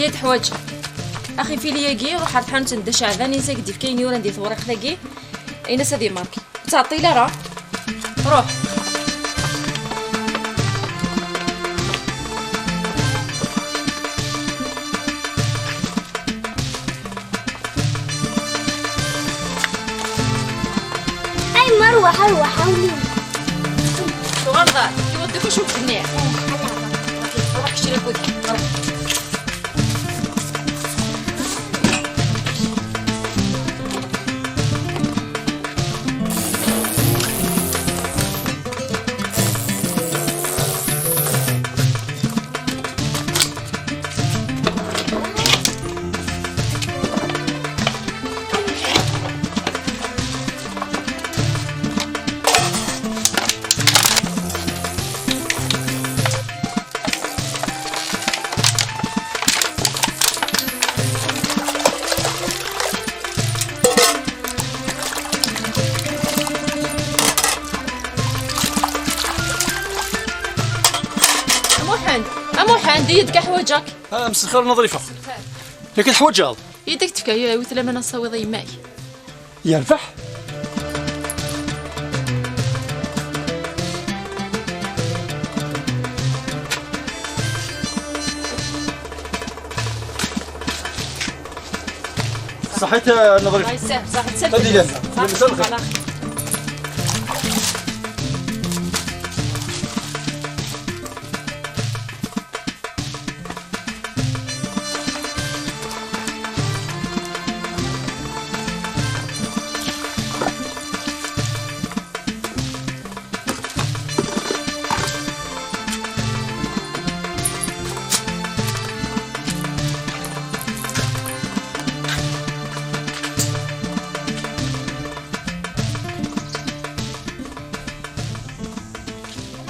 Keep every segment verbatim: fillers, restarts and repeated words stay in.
Teḥwaǧ. Axi fili-agi, ruḥ ar tḥanut n Dda Ceɛban, insa-k-d-ifka ayen yuran di tewriqt-agi, in-as ad imarki. Ur ttɛeṭṭil ara. Ruḥ. Ay, ma rwaḥ, rwaḥ, awni. Tuɣaleḍ-d, iwweḍ-d akk ucuk-nni. Ruḥ kečč, ruḥ. A Muḥend, a Muḥend, iyya-d kan ḥwaǧeɣ-k. Ah, mselxir Naḍrifa. Yak teḥwaǧeḍ? Iyya-d ad k-d-fkeɣ yiwet lamana, ad tawiḍ i yemma-k. Yerbeḥ. Ṣaḥit, eh, Naḍrifa. Ad ilal. Yemsal xir.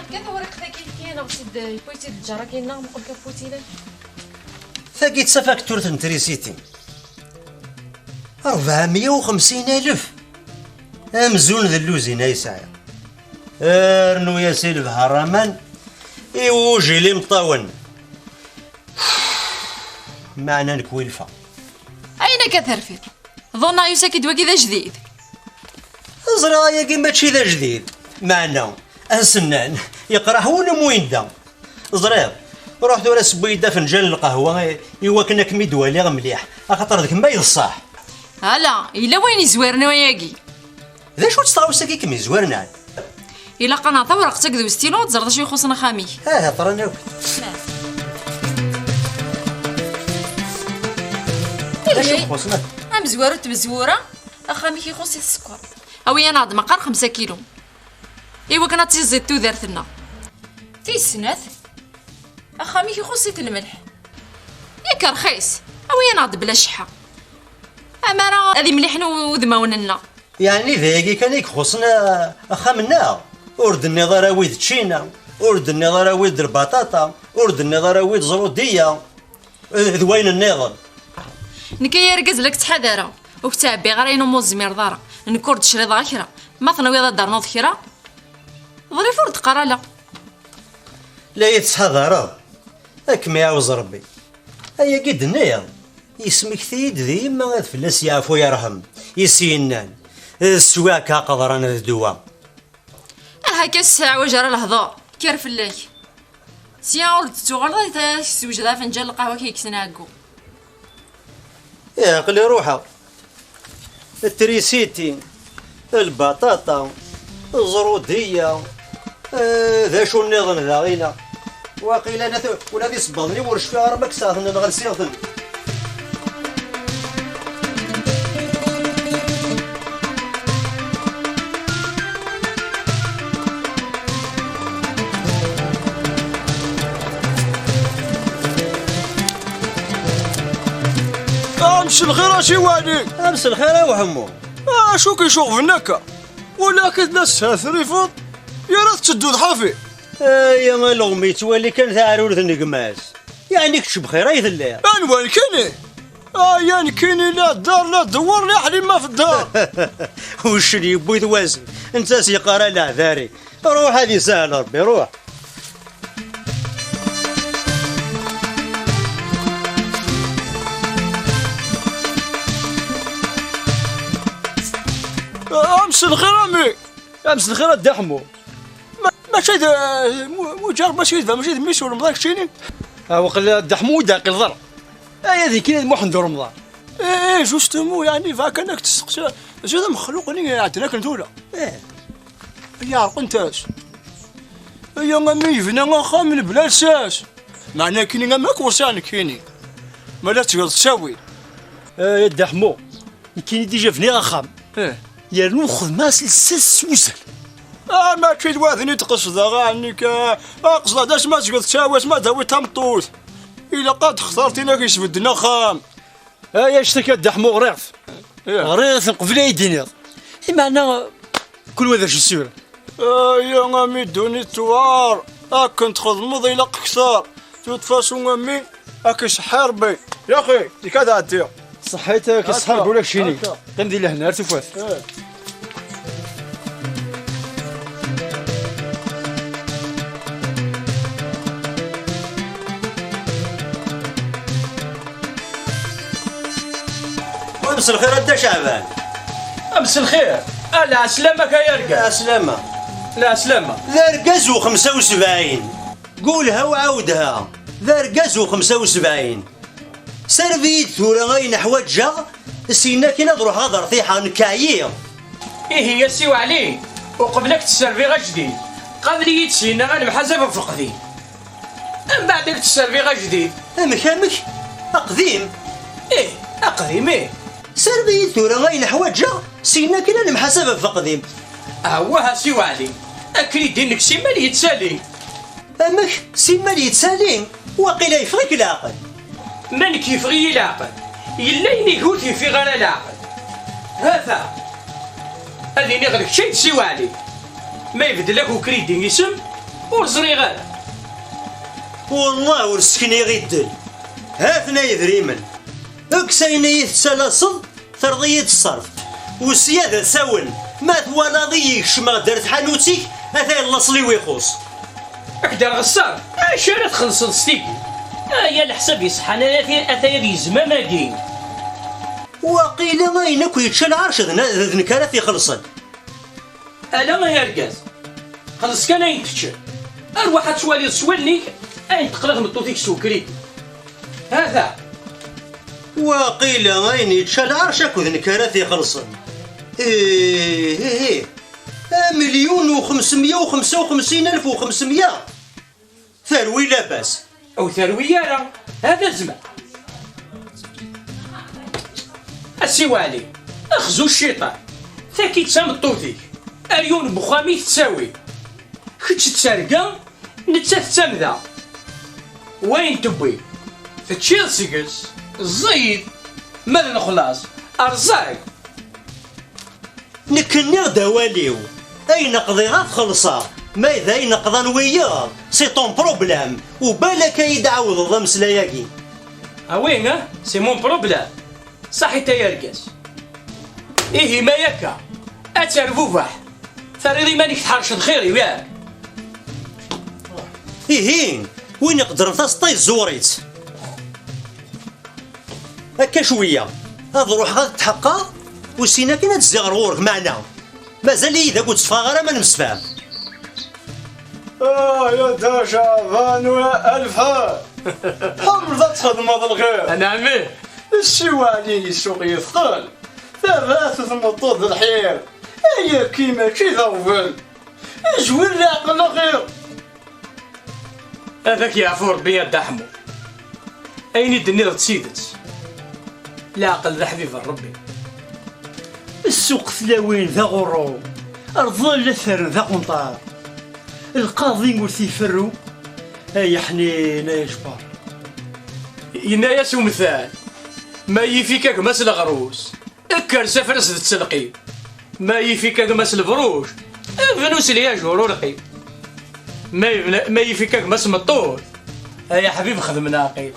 Kan tawriqt-agi, yefka-yaɣ-tt-id, yewwi-tt-id lǧar-agi-nneɣ, muqel kan tewwi-tt-id. Tagi d tafakturt n trisiti. Ṛebɛemya u xemsin alef. Amzun d lluzin ay sɛiɣ. Rnu-yas i lebḥer aman, i wujil imeṭṭawen. Meɛna nekk wilfa. Ayen akka terfiḍ? Ḍunneɣ yusa-k-id wagi d ajdid. Ẓriɣ ayagi mačči d ajdid. Meɛna, asennan, yeqreḥ wul am win da. Ẓriɣ, ruḥ tura sewwi-yi-d afenǧal n lqahwa i, i wakken ad kem-id-waliɣ mliḥ, axaṭer d kemm ay d ṣṣeḥ. Ala, yella wayen yezwaren wayagi. D acu-tt tɣawsa-agi kem-yezwaren ɛad? Ilaq ad nɛeṭṭi awraq-agi d ustilu, ad teẓreḍ acu ixuṣṣen axxam-ik. Aha, ṭran akk. D acu ixuṣṣen akk? Amezwaru n tmezwura, axxam-ik ixuṣṣ-it sskeṛ. Awi-yaneɣ-d meqqar xemsa kilu. I wakken ad tiẓiḍ tudert-nneɣ. Tis snat, axxam-ik ixuṣṣ-it lmelḥ. Yak rxis, awi-yaneɣ-d bla cceḥḥa. Amara ad imliḥen wudmawen-nneɣ. Yeɛni d ayagi kan i ixuṣṣen, a-, axxam-nneɣ? Ur d-tenniḍ ara awi-d ččina, ur d-tenniḍ ara awi-d lbaṭaṭa, ur d-tenniḍ ara awi-d ẓrudiya, eh, d wayen nniḍen. Nekk ay argaz la k-ttḥadareɣ, ur k-ttɛebbiɣ ara ayen umi ur tezmireḍ ara. Nekk ur d-criḍeɣ kra. Ma tenwiḍ ad d-ternuḍ kra, ḍrif ur d-qqar ala. La yi-tettḥadareḍ? Ad kem-iɛawez Rebbi. Ayagi d-nniɣ, yesmekti-yi-d di yemma ad fell-as yeɛfu yerḥem, i s-yennan, "Swiɣ-k aqeḍran d ddwa." Aha akka, ur tettɛawaj ara lehdur, kker fell-ak. Sya ur d-tettuɣaleḍ ad k-ssewjdeɣ afenǧal n lqahwa-k i yekksen ɛeggu. Ih, aql-i ruḥeɣ. Trisiti, lbaṭaṭa, ẓrudiya, eh, d acu nniḍen daɣina. Waqila la t-, ula d isebbaḍen-iw ur cfiɣ ara ma kkseɣ-ten neɣ lsiɣ-ten. Mselxir a Ciwani. Mselxir a Uḥemmu. Acu k-icuɣben akka? Wala akka tella tesɛa trifeḍ, yara tetteddu d ḥafi. Ay, aleɣmi yettwali kan taɛrurt n gma-s. Yeɛni kečč bxir ay telliḍ? Anwa nekkini? Aya nekkini la ddar, la ddewwer, la ḥlima f ddar. Uccen yewwi-t wass, netta s-yeqqar a leɛdari. Ruḥ ad isahel Rebbi, ruḥ. Mselxir a mmi. A mselxir a Dda Ḥemmu. Ma-, mačči d, mu-, muǧer, mačči d, mačči d mmi-s n Remḍan keččini? Ah, waqila Dda Ḥemmu ur d-ɛqileḍ ara. Aya d kini d Muḥend u Remḍan. Eh, eh, justement, yeɛni bɣa kan ad k-d-steqsiɣ. Zid amexluq-nni iɛeddan akken tura. Eh. Yeɛreq-as. Aya a mmi yebna axxam mebla lsas. Meɛna kini am akk wṣiɛ nekkini. Ma la tettgeḍ ttawil. Eh, a Dda Ḥemmu. Nekkini déjà bniɣ axxam. Eh. Yernu xedmeɣ-as lsas s wuzal. Ah, mačči d waden i d-qesdeɣ, ɛni ka, ah, qesdeɣ d asma tgeḍ ttawil, asma d-tawiḍ tameṭṭut. Ilaq ad textar tin ad k-yesbedden axxam. Ay, anect-agi a Dda Ḥemmu ɣriɣ-t. Eh. Ɣriɣ-t qbel ay d-tiniḍ. Imeɛna, kul wa d acu s-yura. Aya a mmi ddunit tewɛer, akken txedmeḍ ilaq kter. De toute façon a mmi, ad k-iseḥḥi Rebbi. Yaxi, zik ad ɛeddiɣ. Ṣṣeḥḥit, ad k-iseḥḥi Rebbi ula keččini. Akka. Qqim di lehna, ar tufat. Eh. Mselxir a Dda Caɛban. Mselxir. Ah, lɛeslama-k ay argaz. Lɛeslama. Lɛeslama. D argaz u xemsa u sebɛin. Qulha u ɛawedha. D argaz u xemsa u sebɛin. Serv-iyi-d tura ayen ḥwaǧeɣ, syin akkin ad ruḥeɣ ad rtiḥeɣ, nekk ɛyiɣ. Ihi a Si Waɛli, uqbel ad k-d-sserviɣ ajdid, qabel-iyi-d syin ad nemḥasab ɣef uqdim. Mbeɛd ad k-d-sserviɣ ajdid. Amek, amek? Aqdim? Ih, aqdim, ih. Serv-iyi-d tura ayen ḥwaǧeɣ, syin akkin ad nemḥasab ɣef uqdim. Awah a Si Waɛli, akridi-nnek simmal yettali. Amek? Simmal yettali? Waqila yeffeɣ-ik leɛqel. Ma nekk yeffeɣ-iyi leɛqel, yella ayen i ur t-yeffiɣ ara leɛqel. Hata, ad iniɣ d kečč ay d Si Waɛli. Ma ibeddel-ak ukridi isem, ur ẓriɣ ara. Wellah ur ssekniɣ i ddel. Haten ay idrimen. Kkes ayen i yi-tettalaseḍ, terreḍ-iyi-d ṣṣerf. U sya d asawen, ma twalaḍ-iyi kecmeɣ-d ar tḥanut-ik, ata laṣel-iw ixuṣ. Ad k-d-rreɣ ṣṣerf, acu ara txellṣeḍ s tigi? Aya leḥsab iṣeḥḥan, ata, ata ad yezmam-agi. Waqila ayen akk yečča lɛerc d na-, d nekk ara t-ixellṣen. Ala ay argaz, xelleṣ kan ayen teččiḍ. Arwaḥ ad twaliḍ s wallen-ik ayen teqla tmeṭṭut-ik s ukridi. Hata. Waqila ayen yečča lɛerc akked nekk ara t-ixellṣen. Ih, ih, ih. Amelyun u xemsemya u xemsa u xemsin alef u xemsemya. Terwi labas. Ur terwi ara. Hada zzman. A Si Waɛli, xzu cciṭan. Taki d tameṭṭut-ik. Ar yiwen n wexxam i tettawi. Kečč d targa, nettat d tamda. Wayen tewwi, teččiḍ seg-s, ẓid, ma d lexlaṣ, rẓag. Nekk nniɣ-d awal-iw, ayen qḍiɣ ad t-xellṣeɣ, ma d ayen qḍan wiyaḍ, c'est ton problème, u balak ad yi-d-ɛawdeḍ ameslay-agi. Ah oui, hein? C'est mon problème. Saḥit ay argaz. Ihi ma yakka, ad terbubeḥ, terriḍ iman-ik tḥerceḍ xir-iw, yak? Ihi, win iqedren taseṭṭa yezzuɣer-itt. Akka cwiya, ad ruḥeɣ ad tḥeqqeɣ, u sin akin ad zziɣ ɣer ɣur-k, meɛna mazal-iyi da ur d-tteffɣeɣ ara ma nemsefham. Ah, ya Dda Caɛban, a lefḥel! Tḥemmleḍ ad txedmeḍ lxir! Anɛam ih! Ssi Waɛli yessuq yefqel, terra-t tmeṭṭut d lḥir. Ayagi mačči d aɣbel! Zwir leɛqel axir! Ad ak-yeɛfu Rebbi a Dda Ḥemmu. Ayen i d-tenniḍ d tidet. Leɛqel d aḥbib n Rebbi. Ssuq tlawin d aɣurru, rḍel ad t-rren d aqunṭar. Lqaḍi ur t-iferru, ay aḥnin ay ajbar. Yenna-yas umdan, ma yif-ik a gma-s leɣrus, kker s afras d ttelqim. Ma yif-ik a gma-s lebruj, bnu s lyaj ururqi. Ma yebna-, ma yif-ik a gma-s meṭṭut, ay aḥbib xdem leɛqil.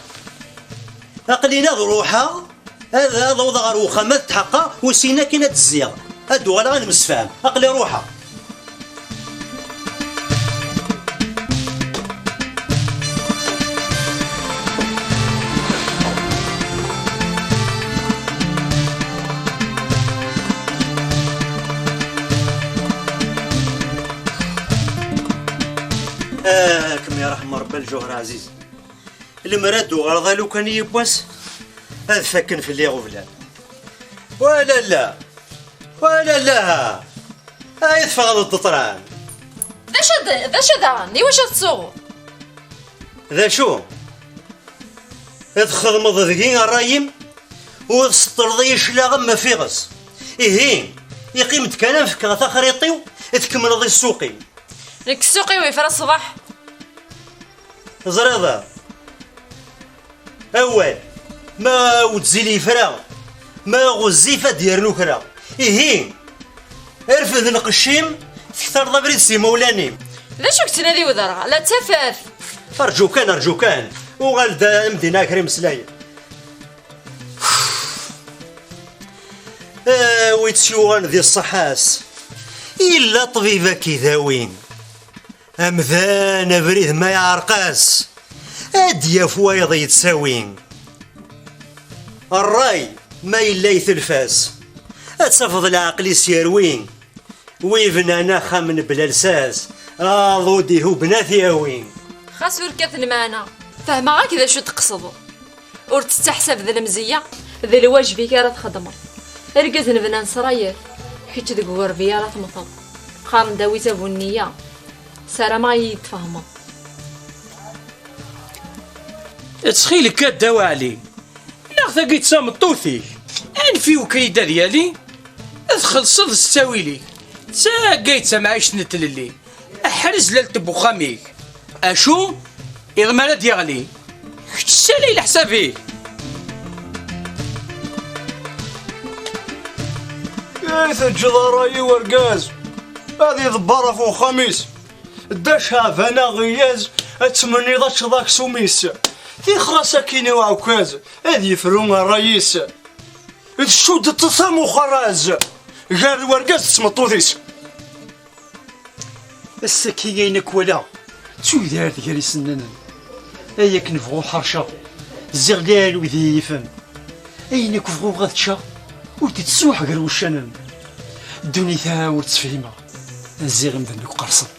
Aql-in ad ruḥeɣ, ad, ad awḍeɣ ɣer uxxam ad tḥeqqeɣ, u sin akin ad d-zziɣ. Ad d-uɣaleɣ ad nemsefham. Aql-i ruḥeɣ. Ah, kem-yerḥem Rebbi a Lǧuher Ɛziz. Lemmer ad d-tuɣaleḍ a lukan yiwwas, ad fakken fell-i iɣeblan. Wala la, wala la, ay teffɣeḍ d ṭṭran. D acu d, d acu daɣen? Iwacu ad tsuɣeḍ? D acu? Ad txedmeḍ deg-i ṛṛay-im, u tseṭṭleḍ-iyi cclaɣem ma fiɣes. Ihi, iqqim-d kan ad m-fkeɣ taxriṭ-iw, tkemmleḍ i ssuq-im. Nekk ssuq-iw ifra ṣṣbeḥ. Teẓriḍ? Awal, ma wezzil yefra, ma ɣezzif ad d-yernu kra. Ihi, rfed lqecc-im, tektareḍ abrid s imawlan-im. D acu yettnadi wedreɣ? La d tafat. Rǧu kan, rǧu kan. Uɣal-d a Mdina kra imeslayen. A wi tt-yuɣan di ṣṣeḥḥa-s, yella ṭṭbib ad k-idawin. Amdan abrid ma yeɛreq-as, ad d-yaf wayeḍ yettsawi. Ṛṛay ma yella itelf-as, ad tafeḍ leɛqel-is yerwi. Wi bnan axxam mebla lsas, aḍu d-ihubben ad t-yawi. Xas ur kkat lmeɛna, fehmeɣ-ak d acu d-teqsed. Ur tettaḥsab d lemzeyya, d lwajeb-ik ara txedmeḍ. Irgazen bnan s rrayat, kečč deg ugerbi ara temmteḍ. Qqaren-d awi-tt a bu nniya, ssarameɣ ad iyi-d-tfehmeḍ. Ttxil-k a Dda Waɛli, neɣ tagi d tameṭṭut-ik, anef i ukrid ad yali, txellṣeḍ s ttawil-ik, d taggayt tamɛict n tlelli. Aḥriz lalt n uxxam-ik. Acu? Iḍ mi ara d-yeɣli, kečč ssalay leḥsab-ik. I teǧǧeḍ ṛṛay i wergaz ad iḍebber ɣef uxxam-is? Dda Caɛban aɣeyyaz, ad tmenniḍ ad teččeḍ aksum-is. Tixer-as akkin i uɛekkaz, ad yefru ṛṛay-is. D cuddet tamuxeraz gar wergaz d tmeṭṭut-is. Ass-agi ayen akk walaɣ d tudert gar isennanen. Ay akken bɣu ḥerceɣ, ziɣ lɛal wid i yi-yifen. Ayen akk bɣuɣ ad ččeɣ, ur d-ittsuḥ gar wuccanen. Ddunit-a ur tt-fhimeɣ, ziɣ imdanen akk qersen.